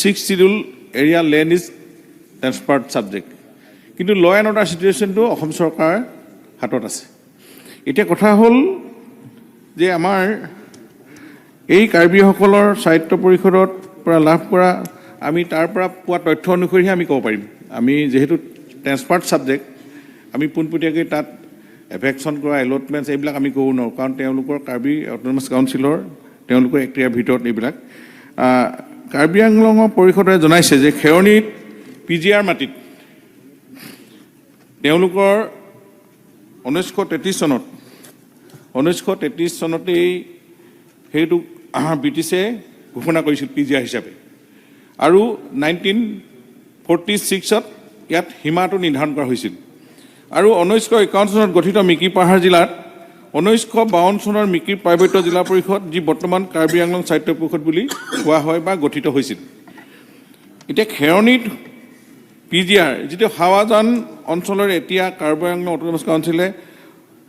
Sixth Schedule area land is transferred subject. কিন্তু ল and order চিটুৱেশ্যনটো Assam চৰকাৰৰ হাতত আছে। এতিয়া কথা হ'ল যে আমাৰ এই কাৰ্বিসকলৰ স্বায়ত্ত পৰিষদৰ পৰা লাভ কৰা, আমি তাৰ পৰা পোৱা তথ্য অনুসৰিহে আমি ক'ব পাৰিম। আমি যিহেতু ট্ৰেন্সফাৰ্ড ছাবজেক্ট, আমি পোনপটীয়াকৈ তাত এভিকশ্যন কৰা, এলটমেণ্টছ এইবিলাক আমি ক'ব নোৱাৰোঁ, কাৰণ তেওঁলোকৰ কাৰ্বি অট'নমাছ কাউন্সিলৰ তেওঁলোকৰ এক্টিয়াৰ ভিতৰত এইবিলাক। কাৰ্বি আংলঙৰ পৰিষদে জনাইছে যে খেৰণিত পিজিআৰ মাটিত তেওঁলোকৰ 1933 চনতেই সেইটো ব্ৰিটিছে ঘোষণা কৰিছিল পিজিআৰ হিচাপে আৰু 1946ত ইয়াত সীমাটো নিৰ্ধাৰণ কৰা হৈছিল। আৰু 1951 চনত গঠিত মিকিৰ পাহাৰ জিলাত 1952 চনৰ মিকিৰ পাৰ্বত্য জিলা পৰিষদ, যি বৰ্তমান কাৰ্বি আংলং স্বায়ত্ত পৰিষদ বুলি কোৱা হয় বা গঠিত হৈছিল। এতিয়া খেৰণিত পিজিআৰ যিটো হাৱাজান অঞ্চলৰ, এতিয়া কাৰ্বি আংলং অট'নমাছ কাউন্সিলে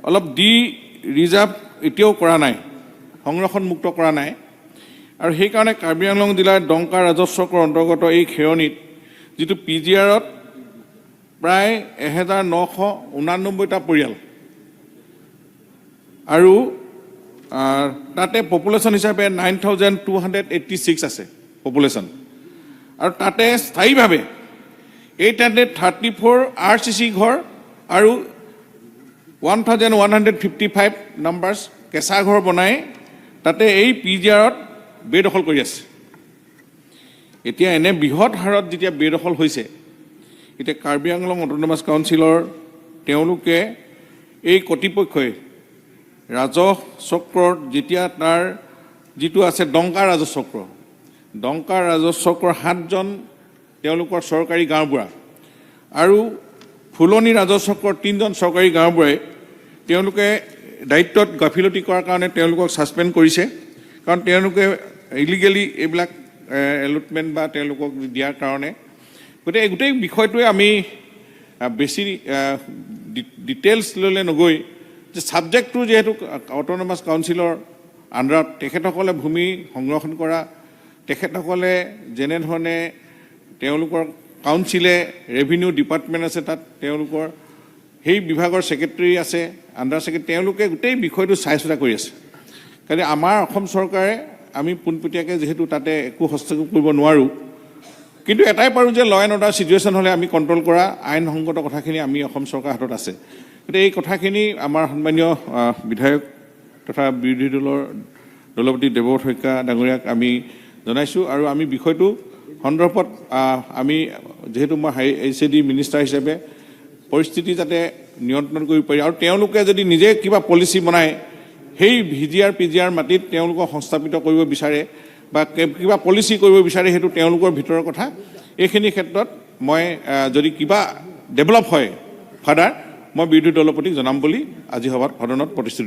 অলপ ডি ৰিজাৰ্ভ এতিয়াও কৰা নাই, সংৰক্ষণমুক্ত কৰা নাই। আৰু সেইকাৰণে কাৰ্বি আংলং জিলাৰ ডংকা ৰাজহ চক্ৰৰ অন্তৰ্গত এই খেৰণিত যিটো পিজিআৰত প্ৰায় 1989টা পৰিয়াল আৰু তাতে পপুলেশ্যন হিচাপে 9286 আছে পপুলেশ্যন। আৰু তাতে স্থায়ীভাৱে 834 আৰচিচি ঘৰ আৰু 1155 numbers কেঁচা ঘৰ বনাই তাতে এই পিজিআৰত বেদখল কৰি আছে। এতিয়া এনে বৃহৎ হাৰত যেতিয়া বেদখল হৈছে, এতিয়া কাৰ্বি আংলং অট'নমাছ কাউন্সিলৰ তেওঁলোকে এই কৰ্তৃপক্ষই ৰাজহ চক্ৰৰ যেতিয়া তাৰ যিটো আছে ডংকা ৰাজহ চক্ৰ, ডংকা ৰাজহ চক্ৰৰ সাতজন তেওঁলোকৰ চৰকাৰী গাঁওবুঢ়া আৰু ফুলনি ৰাজহ চক্ৰৰ তিনিজন চৰকাৰী গাঁওবুঢ়াই তেওঁলোকে দায়িত্বত গাফিলতি কৰাৰ কাৰণে তেওঁলোকক ছাছপেণ্ড কৰিছে, কাৰণ তেওঁলোকে ইলিগেলি এইবিলাক এলটমেণ্ট বা তেওঁলোকক দিয়াৰ কাৰণে। গতিকে এই গোটেই বিষয়টোৱে আমি বেছি ডিটেইলছ ল'লে নগৈ যে ছাবজেক্টটো যিহেতু অট'নমাছ কাউন্সিলৰ আণ্ডাৰত তেখেতসকলে ভূমি সংৰক্ষণ কৰা, তেখেতসকলে যেনেধৰণে তেওঁলোকৰ কাউন্সিলে ৰেভিনিউ ডিপাৰ্টমেণ্ট আছে, তাত তেওঁলোকৰ সেই বিভাগৰ ছেক্ৰেটেৰী আছে, আণ্ডাৰ ছেক্ৰেটেৰী, তেওঁলোকে গোটেই বিষয়টো চাই চিতা কৰি আছে। গতিকে আমাৰ অসম চৰকাৰে আমি পোনপটীয়াকৈ যিহেতু তাতে একো হস্তক্ষেপ কৰিব নোৱাৰোঁ, কিন্তু এটাই পাৰোঁ যে ল এণ্ড অৰ্ডাৰ চিটুৱেশ্যন হ'লে আমি কণ্ট্ৰল কৰা আইনসংগত কথাখিনি আমি অসম চৰকাৰৰ হাতত আছে। গতিকে এই কথাখিনি আমাৰ সন্মানীয় বিধায়ক তথা বিৰোধী দলৰ দলপতি দেৱব্ৰত শইকীয়া ডাঙৰীয়াক আমি জনাইছোঁ। আৰু আমি বিষয়টো সন্দৰ্ভত আমি যিহেতু মই হাই এইচএডি মিনিষ্টাৰ হিচাপে পৰিস্থিতি যাতে নিয়ন্ত্ৰণ কৰিব পাৰি আৰু তেওঁলোকে যদি নিজে কিবা পলিচি বনায়, সেই ভিজিআৰ পিজিআৰ মাটিত তেওঁলোকক সংস্থাপিত কৰিব বিচাৰে বা কিবা পলিচি কৰিব বিচাৰে, সেইটো তেওঁলোকৰ ভিতৰৰ কথা। এইখিনি ক্ষেত্ৰত মই যদি কিবা ডেভেলপ হয় ফাৰ্ডাৰ, মই বিৰোধী দলপতিক জনাম বুলি আজি সভাত সদনত প্ৰতিশ্ৰুতি